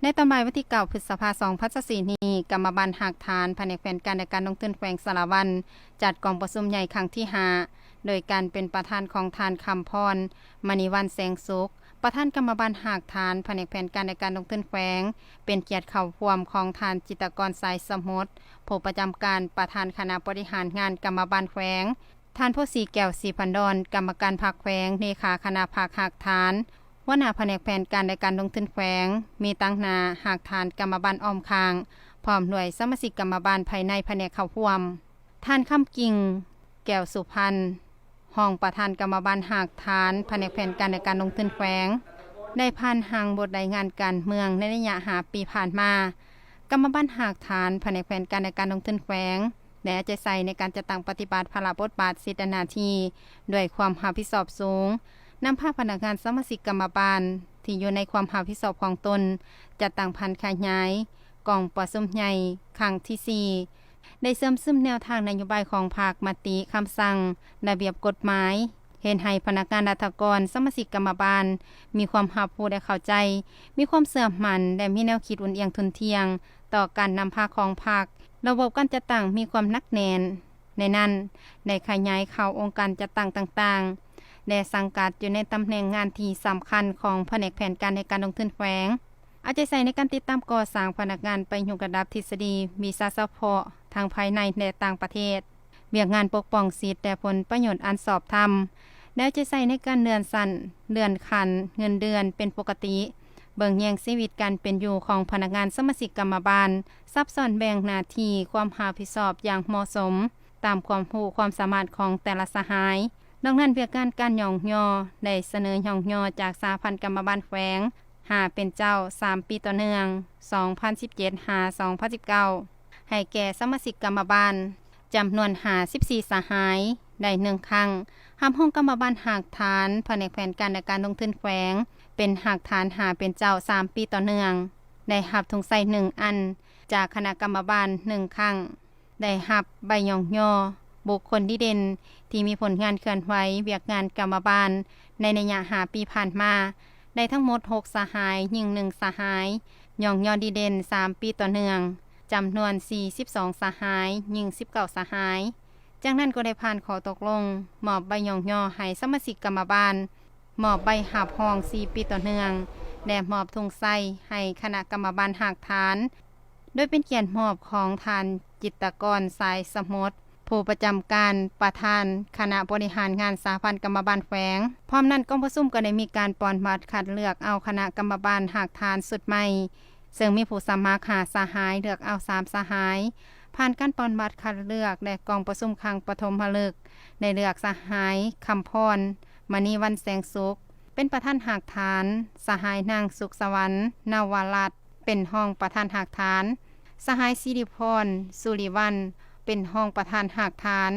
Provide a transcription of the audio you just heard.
ໃນຕອນບ່າຍວັນທີເກົ້າ ພຶດສະພາ ສອງພັນຊາວສີ່ນີ້, ກຳມະບານຮາກຖານ ພະແນກແຜນການ ແລະ ການລົງທຶນແຂວງສາລະວັນ ຈັດກອງປະຊຸມໃຫຍ່ຄັ້ງທີຫ້າ ໂດຍການເປັນປະທານຂອງທ່ານ ຄຳພອນ ມະນີວັນ ແສງສຸກ, ປະທານກຳມະບານຮາກຖານ ພະແນກແຜນການ ແລະ ການລົງທຶນແຂວງ, ເປັນກຽດເຂົ້າຮ່ວມຂອງທ່ານ ຈິດຕະກອນ ສາຍສະໝົດ, ຜູ້ປະຈຳການປະທານຄະນະບໍລິຫານງານກຳມະບານແຂວງ, ທ່ານ ໂພສີ ແກ້ວສີພັນດອນ, ກຳມະການພັກແຂວງ, ເລຂາຄະນະພັກຮາກຖານ, ຫົວໜ້າພະແນກແຜນການ ແລະ ການລົງທຶນແຂວງ, ມີຕາງໜ້າຮາກຖານກຳມະບານອ້ອມຂ້າງ, ພ້ອມດ້ວຍສະມາຊິກກຳມະບານພາຍໃນພະແນກເຂົ້າຮ່ວມ. ທ່ານ ຄຳກິ່ງ ແກ້ວສຸພັນ, ຮອງປະທານກຳມະບານຮາກຖານ ພະແນກແຜນການ ແລະ ການລົງທຶນແຂວງ, ໄດ້ຜ່ານຮ່າງບົດລາຍງານການເມືອງໃນໄລຍະຫ້າປີຜ່ານມາ. ກຳມະບານຮາກຖານ ພະແນກແຜນການ ແລະ ການລົງທຶນແຂວງ ໄດ້ເອົາໃຈໃສ່ໃນການຈັດຕັ້ງປະຕິບັດພາລະບົດບາດສິດ ແລະ ໜ້າທີ່ດ້ວຍຄວາມຮັບຜິດຊອບສູງ, ນຳພາພະນັກງານສະມາຊິກກຳມະບານທີ່ຢູ່ໃນຄວາມຮັບຜິດຊອບຂອງຕົນ ຈັດຕັ້ງຜັນຂະຫຍາຍກອງປະຊຸມໃຫຍ່ຄັ້ງທີສີ່ ໄດ້ເຊື່ອມຊຶມແນວທາງນະໂຍບາຍຂອງພັກ, ມະຕິ, ຄຳສັ່ງ, ລະບຽບກົດໝາຍ, ເຮັດໃຫ້ພະນັກງານລັດຖະກອນ, ສະມາຊິກກຳມະບານ ມີຄວາມຮັບຮູ້ ແລະ ເຂົ້າໃຈ, ມີຄວາມເຊື່ອໝັ້ນ ແລະ ມີແນວຄິດອຸ່ນອຽງທຸ່ນທ່ຽງຕໍ່ການນຳພາຂອງພັກ, ລະບົບການຈັດຕັ້ງມີຄວາມໜັກແໜ້ນ. ໃນນັ້ນ ໄດ້ຂະຫຍາຍເຂົ້າອົງການຈັດຕັ້ງຕ່າງໆ ແລະ ສັງກັດຢູ່ໃນຕຳແໜ່ງງານທີ່ສຳຄັນຂອງພະແນກແຜນການ ແລະ ການລົງທຶນແຂວງ, ເອົາໃຈໃສ່ໃນການຕິດຕາມກໍ່ສ້າງພະນັກງານໄປຍົກລະດັບທິດສະດີ, ວິຊາສະເພາະ ທັງພາຍໃນ ແລະ ຕ່າງປະເທດ, ວຽກງານປົກປ້ອງສິດ ແລະ ຜົນປະໂຫຍດອັນຊອບທຳ, ແລະ ເອົາໃຈໃສ່ໃນການເລື່ອນຊັ້ນ, ເລື່ອນຂັ້ນເງິນເດືອນເປັນປົກກະຕິ, ເບິ່ງແຍງຊີວິດການເປັນຢູ່ຂອງພະນັກງານສະມາຊິກກຳມະບານ, ສັບຊ້ອນແບ່ງໜ້າທີ່ຄວາມຮັບຜິດຊອບຢ່າງເໝາະສົມ ຕາມຄວາມຮູ້ຄວາມສາມາດຂອງແຕ່ລະສະຫາຍ. ນອກນັ້ນ, ວຽກງານການຍ້ອງຍໍ ໄດ້ສະເໜີຍ້ອງຍໍຈາກສະຫະພັນກຳມະບານແຂວງ ຫ້າເປັນເຈົ້າ ສາມປີຕໍ່ເນື່ອງ ສອງພັນສິບເຈັດ ຫາ ສອງພັນສິບເກົ້າ ໃຫ້ແກ່ສະມາຊິກກຳມະບານ ຈຳນວນຫ້າສິບສີ່ສະຫາຍ ໄດ້ໜຶ່ງຄັ້ງ, ຮັບຮອງກຳມະບານຮາກຖານ ພະແນກແຜນການ ແລະ ການລົງທຶນແຂວງ ເປັນຮາກຖານ ຫ້າເປັນເຈົ້າ ສາມປີຕໍ່ເນື່ອງ, ໄດ້ຮັບທຸງໄຊໜຶ່ງອັນ ຈາກຄະນະກຳມະບານ ໜຶ່ງຄັ້ງ, ໄດ້ຮັບໃບຍ້ອງຍໍບຸກຄົນດີເດັ່ນ ທີ່ມີຜົນງານເຄື່ອນໄຫວວຽກງານກຳມະບານ ໃນໄລຍະຫ້າປີຜ່ານມາ ໄດ້ທັງໝົດຫົກສະຫາຍ, ຍິງໜຶ່ງສະຫາຍ, ຍ້ອງຍໍດີເດັ່ນ ສາມປີຕໍ່ເນື່ອງ ຈຳນວນ ສີ່ສິບສອງສະຫາຍ, ຍິງສິບເກົ້າສະຫາຍ. ຈາກນັ້ນກໍໄດ້ຜ່ານຂໍ້ຕົກລົງມອບໃບຍ້ອງຍໍໃຫ້ສະມາຊິກກຳມະບານ, ມອບໃບຮັບຮອງ ສີ່ປີຕໍ່ເນື່ອງ ແລະ ມອບທຸງໄຊໃຫ້ຄະນະກຳມະບານຮາກຖານ, ໂດຍເປັນກຽດມອບຂອງທ່ານ ຈິດຕະກອນ ສາຍສະໝົດ, ຜູ້ປະຈຳການປະທານຄະນະບໍລິຫານງານສະຫະພັນກຳມະບານແຂວງ. ພ້ອມນັ້ນ, ກອງປະຊຸມກໍໄດ້ມີການປ່ອນບັດຄັດເລືອກເອົາຄະນະກຳມະບານຮາກຖານຊຸດໃໝ່, ເຊິ່ງມີຜູ້ສະໝັກຫ້າສະຫາຍ, ເລືອກເອົາສາມສະຫາຍ, ຜ່ານການປ່ອນບັດຄັດເລືອກ ແລະ ກອງປະຊຸມຄັ້ງປະຖົມມະລຶກ ໄດ້ເລືອກສະຫາຍ ຄຳພອນ ມະນີວັນ ແສງສຸກ ເປັນປະທານຮາກຖານ, ສະຫາຍ ນາງ ສຸກສະຫວັນ ນະວະລັດ ເປັນຮອງປະທານຮາກຖານ, ສະຫາຍ ສິລິພອນ ສຸລິວັນ ເປັນຮອງປະທານຮາກຖານ,